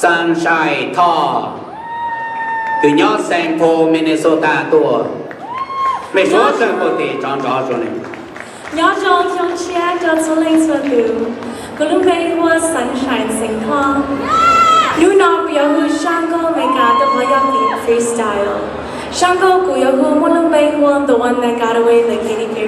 Sunshine Thoj, tus nyob Saint Paul, Minnesota tuaj. Mej suav dlawg puag tim tsov nrov rua nwg. Nyob zoo xyoo tshiab rua txhua leej txhua tus. Kuv lub npe hu ua Sunshine Xeem Thoj. Nub no kuv yuav hu sab nkauj Amelikas tuaj pov yog freestyle. Sab nkauj kuv yuav hu muaj lub npe hu ua The One That Got Away, The Katy Perry.